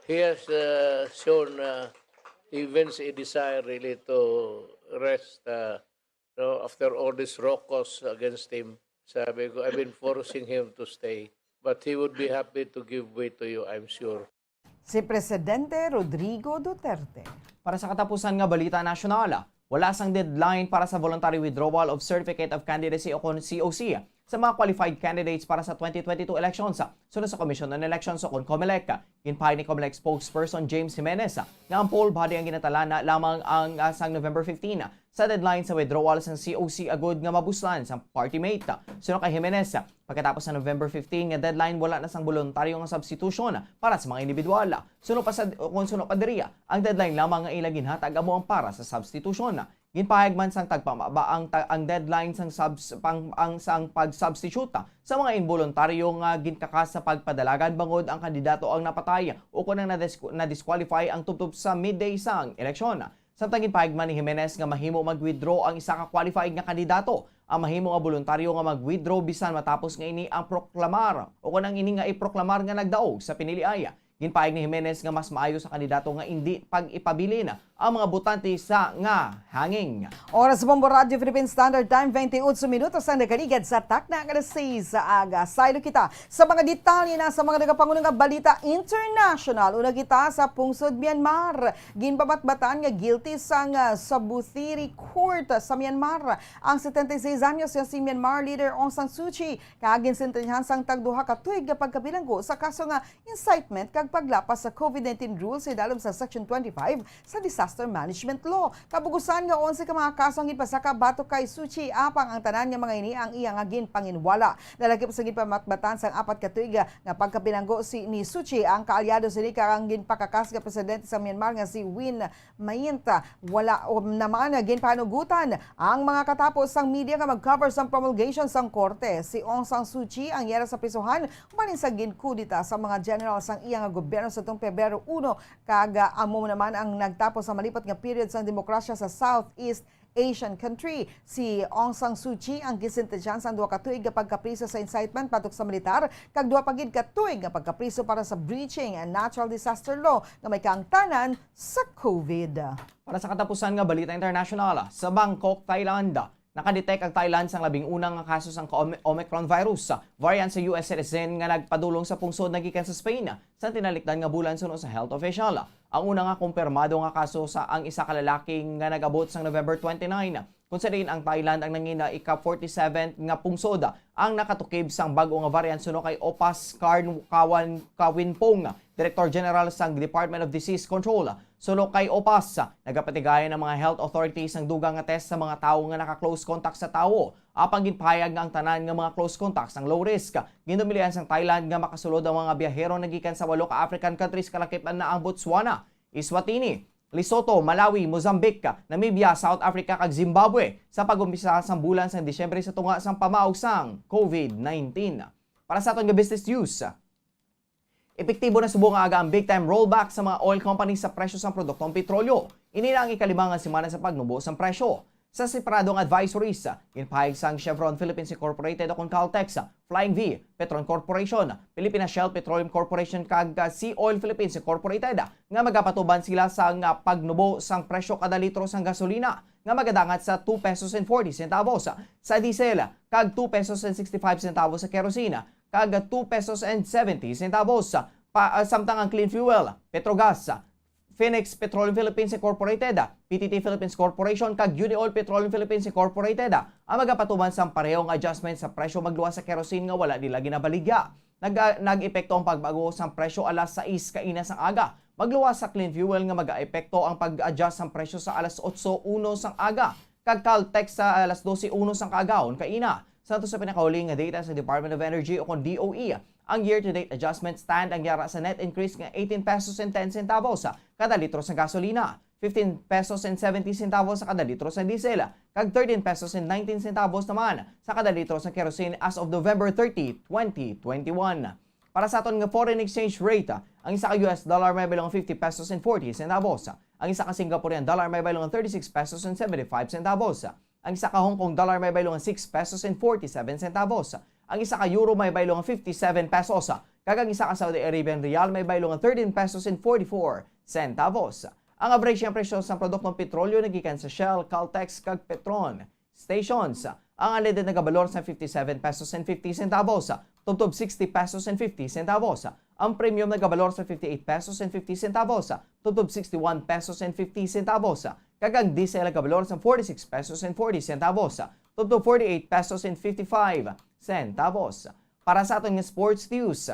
he has uh, shown uh, even a desire really to rest uh, you know, after all these rocos against him. Sabi ko, I've been forcing him to stay. But he would be happy to give way to you, I'm sure. Si Presidente Rodrigo Duterte. Para sa katapusan nga balita nasyonal, wala sang deadline para sa voluntary withdrawal of Certificate of Candidacy o kon C O C sa mga qualified candidates para sa twenty twenty-two elections. Suno sa Commission on Elections o kon COMELEC, ginpahayag ni COMELEC spokesperson James Jimenez nga ang poll body ang ginatalana lamang ang ah, sang November fifteen sa deadline sa withdrawal sang C O C agud nga mabuslan sang party mate. Suno kay Jimenez, pagkatapos sa November fifteen nga deadline, wala na sang boluntaryo nga substitution para sa mga individual. Suno pa sa, kung suno pa diri, ang deadline lamang nga ila ginhatag amo ang para sa substitution. Ginpahayag man sang tagpamaba ang, ta- ang deadline sang subs, pang, ang, sang pag-substitute sa mga inboluntaryo nga ginkakas sa pagpadalagan bangod ang kandidato ang napatay o kon ang nadis- na-disqualify ang tubtob sa midday sang eleksyon. Samtang ginpahayag man ni Jimenez nga mahimo mag-withdraw ang isa ka qualified nga kandidato, ang mahimo nga boluntaryo nga mag-withdraw bisan matapos nga ini ang proklamar o kon ang ini nga iproklamar nga nagdaog sa piniliay. Ginpahayag ni Jimenez nga mas maayo sa kandidato nga indi pag-ipabilin ang mga botante sa nga hangin. Oras sa Bombo Radyo Philippine Standard Time, twenty-eight minutos ang nakaligad sa takna nga alas sais sa aga. Saylo kita sa mga detalye na sa mga nagapangulo nga balita international. Una kita sa pungsod Myanmar. Ginpamatbatan nga guilty sang, ah, Sabuthiri Court sa Myanmar ang setenta y seis anyos nga si Myanmar leader Aung San Suu Kyi, kag ginsentensyahan sang tagduha ka tuig nga pagkabilanggo sa kaso nga incitement kag paglapas sa COVID nineteen rules sa idalom sa Section twenty-five sa Disaster Management Law. Kabugusan nga onse ka mga kaso ang ginpasaka batok kay Suu Kyi, apang ang tanan nga mga ini ang iya nga ginpanginwala. Lalakip sa ginpamatbatan sang apat ka tuig nga pagkapinanggo si, ni Suu Kyi, ang kaalyado sini kag ang ginpakakas nga presidente sa Myanmar nga si Win Myint. Wala, um, naman ginpanugutan ang mga katapo sang media nga mag-cover sang promulgation sang korte. Si Aung San Suu Kyi ang yara sa prisohan bahin sa ginkudeta sa mga general sang iya nga gobyerno sa tuong Pebrero uno, kag, ah, amo naman ang nagtapos sa malipot nga period sang demokrasya sa Southeast Asian country. Si Aung San Suu Kyi ang ginsentensyahan sang duha ka tuig nga pagkapriso sa incitement batok sa militar kag duha pa gid ka tuig nga pagkapriso para sa breaching ang natural disaster law nga may kaangtanan sa COVID. Para sa katapusan nga balita international, sa Bangkok, Thailand, nakadetect ang Thailand sang labing una nga kaso sang ka-, Omicron virus variant sa U S citizen nga nagpadulong sa pungsod nga gikan sa Spain sa tinalikdan nga bulan, suno sa health official. Ang una nga kumpirmado nga kaso sa ang isa ka lalaki nga nag-abot sang November twenty-nine, kung sa diin ang Thailand ang nangina ika forty-seven nga pungsod ang nakatukib sang bag-o nga variant, suno kay Opas Karn Kawan Kawinpong, Director General sang Department of Disease Control. Suno kay Opas, nagapatigayon ang mga health authorities sang dugang nga test sa mga tawo nga naka-close contact sa tawo. Apang ginpahayag nga ang tanan nga mga close contacts sang low risk. Gindumilian sang Thailand nga makasulod ang mga biyahero nagikan sa walo ka African countries, kalakip na ang Botswana, Eswatini, Lesotho, Malawi, Mozambique, Namibia, South Africa, kag Zimbabwe sa pag-umpisa sang bulan sang Disyembre sa tunga sang pamaog sang COVID nineteen. Para sa aton nga business news, epektibo na subong nga aga ang big time rollback sa mga oil companies sa presyo sang produktong petrolyo. Ini na ang ikalima nga semana sa pagnubo sang presyo. Sa separado nga advisories, ginpahayag sang Chevron Philippines Incorporated o kon Caltex, Flying V, Petron Corporation, Philippine Shell Petroleum Corporation kag, ah, Sea Oil Philippines Incorporated nga magapatuban sila sang, ah, pagnubo sang presyo kada litro sang gasolina nga magadangat sa two pesos and forty centavos sa diesel kag two pesos and sixty-five centavos sa kerosene kag two pesos and seventy centavos pa, ah, samtang ang clean fuel, Petrogas, Phoenix Petroleum Philippines Incorporated, P T T Philippines Corporation, kag Unioil Petroleum Philippines Incorporated ang magapatuman sang pareho nga adjustment sa presyo magluwas sa kerosene nga wala nila ginabaligya. Nag-, nag-epekto ang pagbago sang presyo alas sais kaina sang aga. Magluwas sa clean fuel nga mag-epekto ang pag-adjust sang presyo sa alas otso uno sang aga, kag Caltex sa alas dose uno sang kaagahon kaina. Sa ato sa pinakauli nga data sa Department of Energy o kon D O E, ang year-to-date adjustment stand ang yara sa net increase nga eighteen pesos and ten centavos kada litro sa gasolina, fifteen pesos and seventy centavos sa kada litro sa diesel, kag thirteen pesos and nineteen centavos naman sa kada litro sa kerosene as of November thirty, twenty twenty-one. Para sa aton nga foreign exchange rate, ang isa ka U S dollar may baylo nga fifty pesos and forty centavos. Ang isa ka Singaporean dollar may baylo nga thirty-six pesos and seventy-five centavos. Ang isa ka Hong Kong dollar may baylo nga six pesos and forty-seven centavos. Ang isa ka euro may baylo nga fifty-seven pesos. Kag ang isa ka Saudi Arabian riyal may baylo nga thirteen pesos and forty-four centavos. Ang average nga presyo sa produktong petrolyo nagikan sa Shell, Caltex, kag Petron stations. Ang unleaded nagabalor sa fifty-seven pesos and fifty centavos, tubtob sixty pesos and fifty centavos. Ang premium nagabalor sa fifty-eight pesos and fifty centavos, tubtob sixty-one pesos and fifty centavos. Kag ang diesel nagabalor sa forty-six pesos and forty centavos, tubtob forty-eight pesos and fifty-five centavos. Para sa aton nga sports news,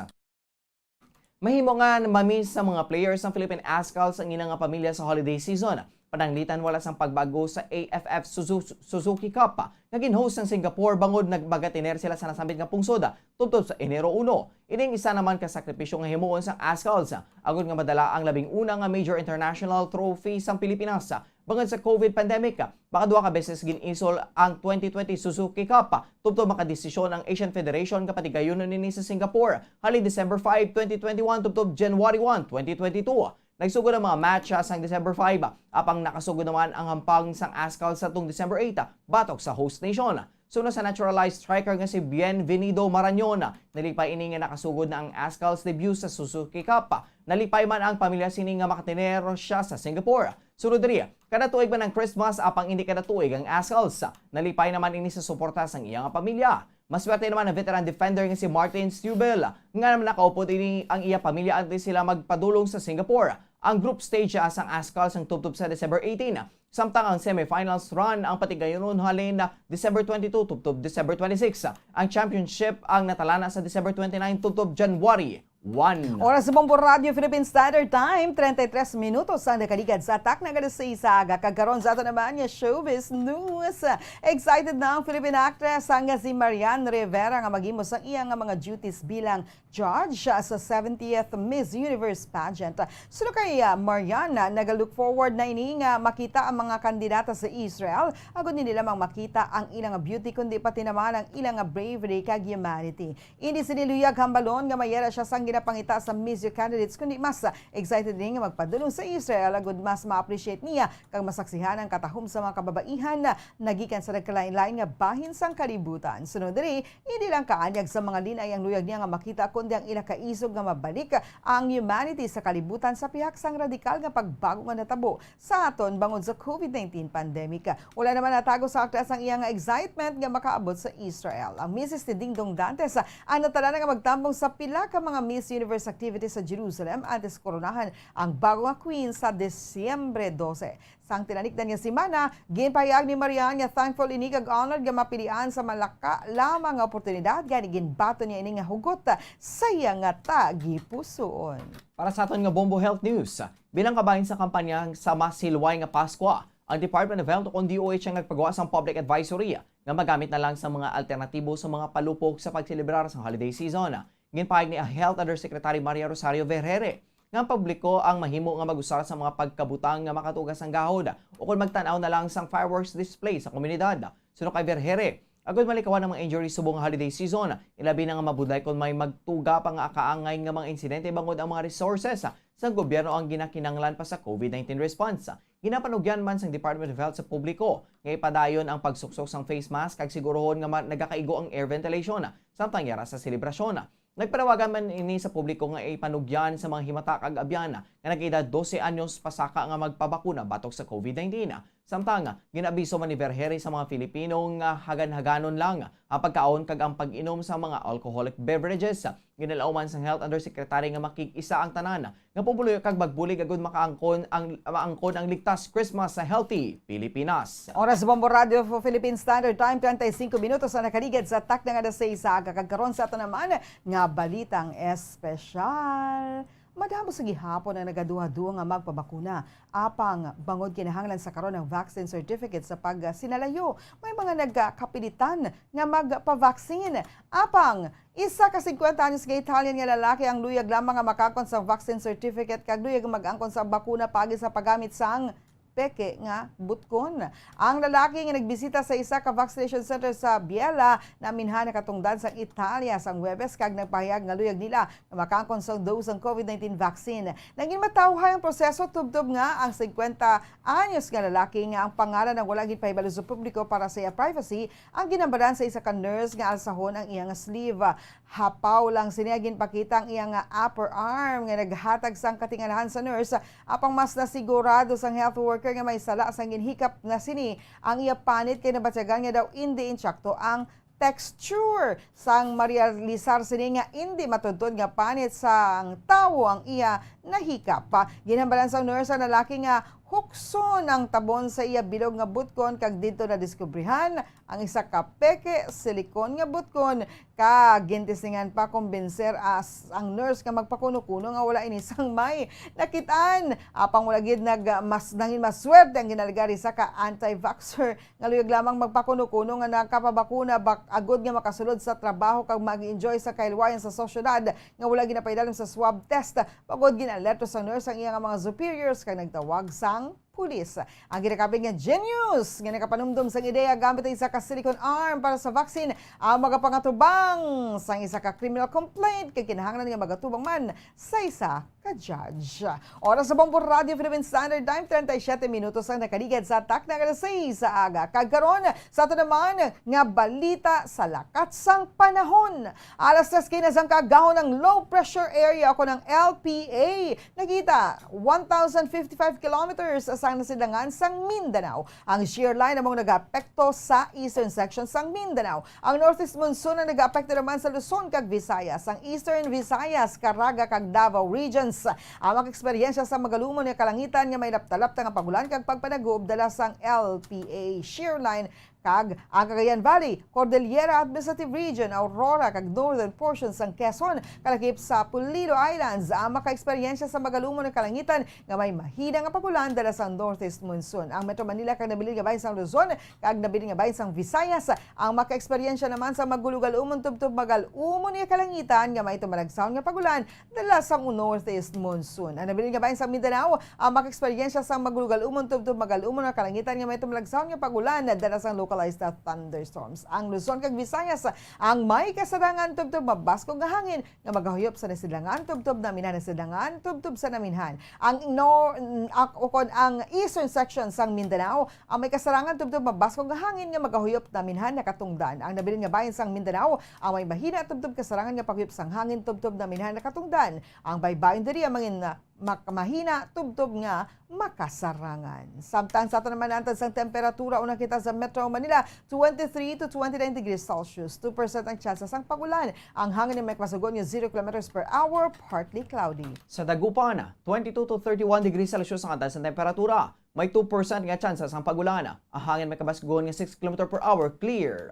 mahimo nga ma-miss sa mga players sang Philippine Azkals ang ila nga pamilya sa holiday season, pananglitan wala sang pagbag-o sa A F F Suzu-, Suzuki Cup nga gin-host sang Singapore bangod nagmagatiner sila sa nasambit nga pungsod tubtob sa Enero uno. Ining isa naman ka sakripisyo nga himuon sang Azkals agod nga madala ang labing una nga major international trophy sang Pilipinas. Bangod sa COVID pandemic, makaduha ka beses gin-isol ang twenty twenty Suzuki Cup, tubtob makadesisyon ang Asian Federation nga patigayunon ini sa Singapore halin December five, twenty twenty-one, tubtob January one, twenty twenty-two. Nagsugod ang mga match, ah, sang December five, apang nakasugod naman ang hampang sang Azkals sadtong December eight, ah, batok sa host nation. Suno sa naturalized striker nga si Bienvenido Marañon, nalipay ini nga nakasugod na ang Azkals debut sa Suzuki Cup. Nalipay man ang pamilya sini nga makatener siya sa Singapore. Sunod diri, kada tuig man ang Christmas, apang indi kada tuig ang Azkals. Nalipay naman ini sa suporta sang iya nga pamilya. Maswerte naman ang veteran defender nga si Martin Stubel, nga nakaupod ini ang iya pamilya antes sila magpadulong sa Singapore. Ang group stage, ah, sang Azkals ang tubtob sa December eighteen, samtang ang semifinals run ang patigayunon halin December twenty-two tubtob December twenty-six. Ang championship ang natalana sa December twenty-nine tubtob January one. Oras sa Bombo Radio Philippine Standard Time, treinta y tres minutos ang nakaligad sa takna nga alas seis sa aga. Kag karon sa ato naman nga showbiz news. Excited na ang Philippine actress nga si Marian Rivera nga maghimo sang iya nga mga duties bilang judge sa seventieth Miss Universe pageant. Suno kay, ah, Marian, ah, naga-look forward na ini nga makita ang mga kandidata sa Israel, agud hindi lamang makita ang ilang beauty, kundi pati naman ang ilang bravery kag humanity. Indi sini luyag hambalon nga mayara siya sang ginapangita sa Miss U candidates, kundi mas excited ini nga magpadulong sa Israel agud mas ma-appreciate niya kag masaksihan ang katahom sa mga kababaihan nagikan sa nagkalain-lain nga bahin sang kalibutan. Sunod diri, indi lang kaanyag sa mga lin-ay ang luyag niya nga makita, kundi ang ila kaisog nga mabalik ang humanity sa kalibutan sa pihak sang radikal nga pagbago nga natabo sa aton bangod sa COVID nineteen pandemic. Wala naman natago sa aktres ang iya nga excitement nga makaabot sa Israel. Ang misis ni Dingdong Dantes ang natalana nga magtambong sa pila ka mga Miss Universe activities sa Jerusalem antes koronahan ang bago nga queen sa Disyembre dose. Sang tinanikdan nga semana, ginpahayag ni Marian nga thankful ini kag honored nga mapilian sa malaka lamang nga oportunidad, gani ginbaton niya ini nga hugot sa iya nga tagipusoon. Para sa aton nga Bombo Health News, bilang kabahin sa kampanya sa mas hilway nga Paskwa, ang Department of Health o kon D O H ang nagpagawa sang public advisory nga magamit na lang sa mga alternatibo sa mga palupok sa pagselebrar sa holiday season. Ginpahayag ni Health Undersecretary Maria Rosario Vergere nga ang publiko ang mahimo nga mag-usar sa mga pagkabutang nga makatuga sang gahod o kon magtan-aw na lang sang fireworks display sa komunidad. Suno kay Vergere, agud malikawan ang mga injury subong nga holiday season, ilabi na nga mabudlay kon may magtuga pa nga kaangay nga mga insidente bangod ang mga resources sang gobyerno ang ginakinahanglan pa sa COVID nineteen response. Ginapanugyan man sang Department of Health sa publiko nga ipadayon ang pagsuksok sang face mask kag sigurohon nga ma-, nagakaigo ang air ventilation samtang yara sa selebrasyon. Nagpanawagan man ini sa publiko nga ipanugyan sa mga himata kag abyan nga nag-edad dose anyos pasaka nga magpabakuna batok sa COVID nineteen. Samtang, gin-abiso man ni Vergeire sa mga Filipino nga hagan-haganon lang ang pagkaon kag ang pag-inom sa mga alcoholic beverages. Ginalauman sang Health Undersecretary nga makig-isa ang tanan nga pumuluyo kag magbulig agud makaangkon ang, maangkon ang ligtas Christmas sa Healthy Pilipinas. Oras sa Bombo Radio for Philippine Standard Time, treinta y cinco minutos ang nakaligid sa takna nga alas seis sa aga. Kag karon sa ato naman nga balitang espesyal. Madamo sa gihapon ang nagaduha-duha nga magpabakuna. Apang, bangod kinahanglan sa karon ang vaccine certificate sa pagsinalayo, may mga nagkapilitan nga magpa-vaccine. Apang, isa ka singkwenta anyos nga Italian nga lalaki ang luyag lamang nga makaangkon sa vaccine certificate kag luyag mag-angkon sa bakuna paagi sa paggamit sang peke nga butkon. Ang lalaki nga nagbisita sa isa ka vaccination center sa Biella naminhan nakatungdan sang Italia sang Huwebes kag nagpahayag nga luyag nila nga makaangkon sang dose sang COVID nineteen vaccine. Naging matawhay ang proseso tubtob nga ang singkwenta anyos nga lalaki nga ang pangalan ang wala ginpahibalo sa publiko para sa iya privacy ang ginhambalan sa isa ka nurse nga alsahon ang iya nga sleeve. Hapaw lang sini nga ginpakita ang iya nga upper arm nga naghatag sang katingalahan sa nurse, apang mas nasigurado sang health worker nga may sala sang ginhikap na sini ang iya panit kay nabatyagan nga daw indi insakto ang texture sang marealisar sini nga indi matudtod nga panit sang tawo ang iya nahikap. Ginhambalan sang nurse ang lalaki nga hukson ang tabon sa iya bilog nga butkon kag didto nadiskubrihan ang isa ka peke silikon nga butkon, kag gintistingan pa kumbinser as ang nurse nga magpakuno-kuno nga wala ini sang may nakit-an. Apang wala gid nag mas nangin maswerte ang ginaligari sa ka anti-vaxxer nga luyag lamang magpakuno-kuno nga nakapabakuna bak agud nga makasulod sa trabaho kag mag-enjoy sa kahilwayan sa sosyedad nga wala ginapaidalim sa swab test. Pagod gin-alerto sang nurse ang iya nga mga superiors kag nagtawag sang pulis. Ang ginakapit nga genius nga nakapanumdom sang ideya gamit ang isa ka silicone arm para sa vaccine ang magapangatubang sang isa ka criminal complaint kay kinahanglan nga magatubang man sa isa ka judge. Oras sa Bombo Radio Philippine Standard Time, treinta y siete minutos ang nakaligid sa takna nga alas seis sa aga. Kag karon, sa ato naman nga balita sa lakat sang panahon. Alas tres kina sang kaagahon ang low pressure area o kon ang L P A. Nagita one thousand fifty-five kilometers sang nasidlangan sang Mindanao. Ang shear line amo ang nagaapekto sa eastern section sang Mindanao. Ang northeast monsoon ang nagaapekto naman sa Luzon kag Visayas, ang eastern Visayas, Caraga kag Davao regions. Ang makaeksperyensya sa magalumon nga kalangitan nga may lapta-lapta nga pag-ulan kag pagpanaguob dala sang L P A shear line kag ang Cagayan Valley, Cordillera Administrative Region, Aurora, kag northern portion sang Quezon, kalakip sa Pulido Islands, ang makaeksperyensya sa magalumon nga kalangitan nga may mahina nga pag-ulan dala sang northeast monsoon. Ang Metro Manila kag nabilin nga bahin sang Luzon kag nabilin nga bahin sang Visayas ang makaeksperyensya naman sa magulogalumon tubtob magalumon nga kalangitan nga may tumalagsahon nga pag-ulan dala sang northeast monsoon. Ang nabilin nga bahin sang Mindanao ang makaeksperyensya sang magulogalumon tubtob magalumon nga kalangitan nga may tumalagsahon nga pag-ulan dala sang localized na thunderstorms. Ang Luzon kag Visayas ang may kasarangan tubtob mabaskog nga hangin nga magahuyop sa nasidlangan tubtob naminhan, nasidlangan tubtob sa naminhan. Ang nor-, ak-, ukon ang eastern section sang Mindanao ang may kasarangan tubtob mabaskog nga hangin nga magahuyop naminhan nakatungdan. Ang nabilin nga bahin sang Mindanao ang may mahina tubtob kasarangan nga paghuyop sang hangin tubtob naminhan nakatungdan. Ang baybayon diri ang mangin-, mak-, mahina tubtob nga makasarangan. Samtang sa aton naman antad sang temperatura, una kita sa Metro Manila, twenty-three to twenty-nine degrees Celsius, two percent ang tsansa sang pag-ulan. Ang hangin may kapasugon nga zero kilometers per hour, partly cloudy. Sa Dagupan, twenty-two to thirty-one degrees Celsius ang antad sang temperatura. May two percent nga tsansa sang pag-ulan. Ang hangin may kabaskugon nga six kilometer per hour, clear.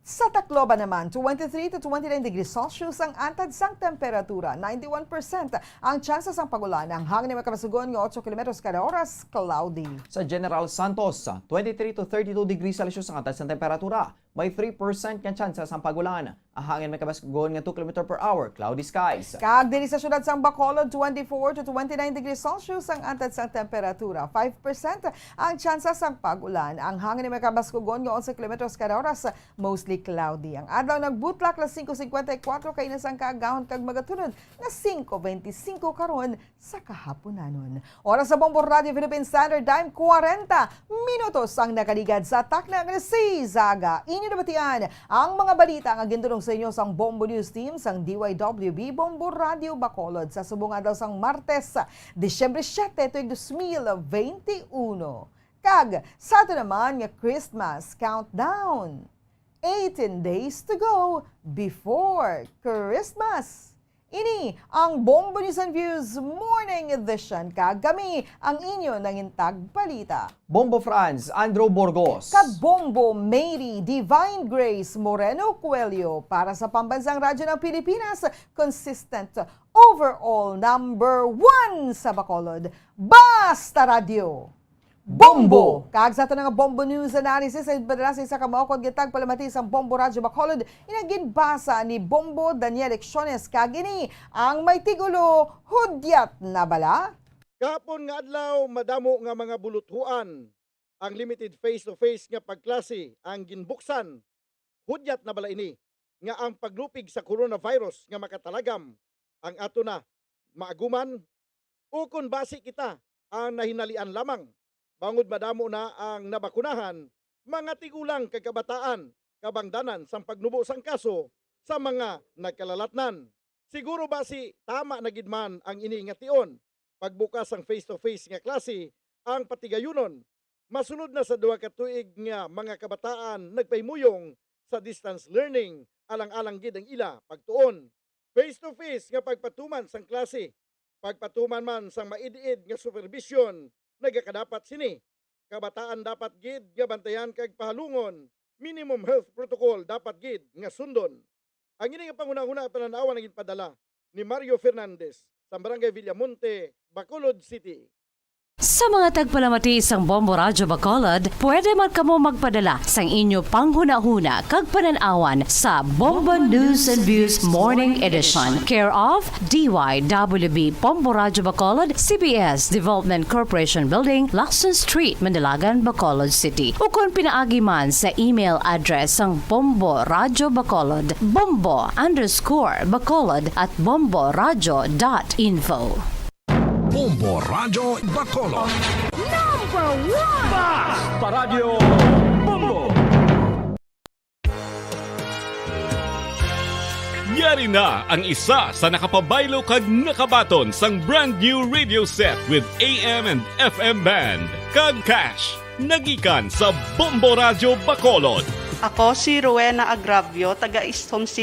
Sa Tacloban naman, twenty-three to twenty-nine degrees Celsius ang antad sang temperatura, ninety-one percent ang tsansa sang pag-ulan, ang hangin may kabaskugon nga otso kilometros kada oras, cloudy. Sa General Santos, twenty-three to thirty-two degrees Celsius ang antad sang temperatura, may three percent nga tsansa sang pag-ulan. Ang hangin may kabaskugon nga two kilometer per hour, cloudy skies. Kag diri sa siyudad sang Bacolod, twenty-four to twenty-nine degrees Celsius ang antad sang temperatura, five percent ang tsansa sang pag-ulan. Ang hangin may kabaskugon nga onse kilometros kada oras, mostly cloudy. Ang adlaw nagbutlak alas singko singkwenta y kuwatro kaina sang kaagahon kag magatunod nga singko beintisinko karon sa kahaponanon. Oras sa Bombo Radio Philippine Standard Time, kwarenta minutos ang nakaligad sa takna nga alas seis sa aga. Inyo nabatian ang mga balita nga gindulong sa inyo sang Bombo News Team sang D Y W B Bombo Radio Bacolod sa subong adlaw sang Martes, Disyembre siete, tuig dos mil beintiuno. Kag sa ato naman nga Christmas countdown, eighteen days to go before Christmas. Ini ang Bombo News and Views Morning Edition, kag kami ang inyo nangintag balita. Bombo Franz, Andrew Burgos. Kag Bombo Mary Divine Grace Moreno Coelho para sa Pambansang Radyo ng Pilipinas, consistent overall number one sa Bacolod. Basta Radyo! Bombo! Kag sa ato nga Bombo News Analysis, ay padala sa isa ka maukod nga tagpalamati sang Bombo Radyo Bacolod, inang ginbasa ni Bombo Daniel Lecciones, kag ini ang may tigulo, Hudyat na Bala? Kahapon nga adlaw, madamo nga mga buluthuan ang limited face-to-face nga pagklase ang ginbuksan. Hudyat na bala ini nga ang paglupig sa coronavirus nga makatalagam ang ato na maaguman, ukon basi kita ang nahinalian lamang, bangod madamo na ang nabakunahan, mga tigulang kag kabataan, kabangdanan sang pagnubo sang kaso sa mga nagkalalatnan. Siguro basi tama na gid man ang ini nga tion, pagbukas sang face-to-face nga klase ang patigayunon. Masulod na sa duha ka tuig nga mga kabataan nagpahimuyong sa distance learning, alang-alang gid ang ila pagtuon. Face-to-face nga pagpatuman sang klase, pagpatuman man sang maid-id nga supervision, nagakadapat sini. Kabataan dapat gid nga bantayan kag pahalungon, minimum health protocol dapat gid nga sundon. Ang ini nga panghunahuna at panan-awan ang ginpadala ni Mario Fernandez sa Barangay Villamonte, Bacolod City. Sa mga tagpalamati sang Bombo Radyo Bacolod, pwede man kamo magpadala sang inyo panghunahuna kag panan-awan sa Bombo News and Views Morning Edition, care of D Y W B Bombo Radyo Bacolod, C B S Development Corporation Building, Lacson Street, Mandalagan, Bacolod City. Ukon pinaagi man sa email address sang Bombo Radyo Bacolod, bombo underscore bacolod at bomboradyo dot info. Bombo Radyo Bacolod. Number one! Basta Radyo Bombo! Yari na ang isa sa nakapabaylo kag nakabaton sang brand new radio set with A M and F M band kag cash. Nagikan sa Bombo Radyo Bacolod. Ako si Rowena Agravio, taga East Homestead.